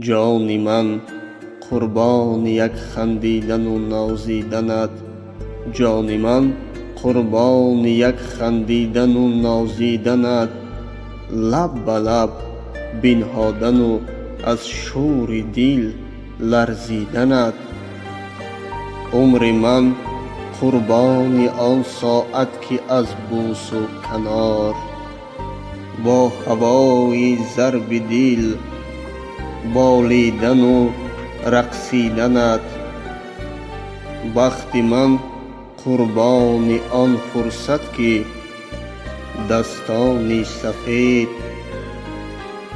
Ҷони ман қурбони як хандидану нозиданат, ҷони ман қурбони як хандидану нозиданат, лаб ба лаб бинҳодану аз шӯри дил ларзиданат. Умри ман қурбони он соат, ки аз бӯсу канор бо ҳавои зарби дил болидану рақсиданат. Бахти ман қурбони он фурсат, ки дастони сафед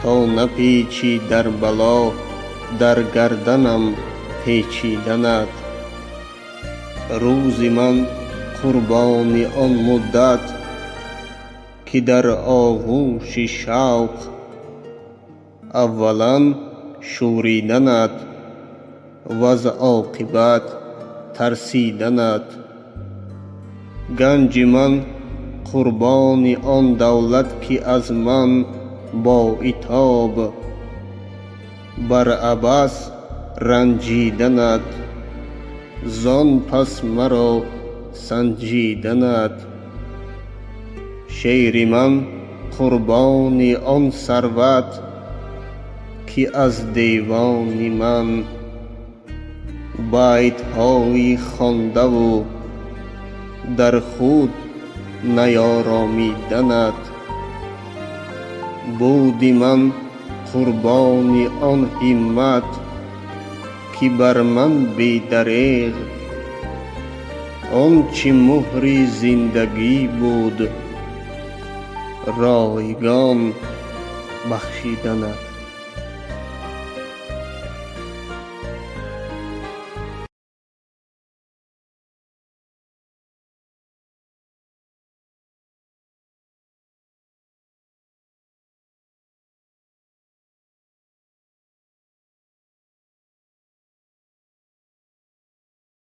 то напечӣ дар бало дар гарданам печиданат. Рӯзи ман қурбони он муддат, ки дар оғӯши шавқ аввалан шӯриданат, ваз оқибат тарсиданат. Ганҷи ман қурбони он давлат, ки аз ман бо итоб бар абас ранҷиданат, зон пас маро санҷиданат. Шеъри ман қурбони он сарват, ки аз девони ман байтҳои хондаву дар худ наёромиданат. Буди ман қурбони он ҳиммат, ки бар ман бедареғ он чи муҳри зиндагӣ буд, ройгон бахшиданат.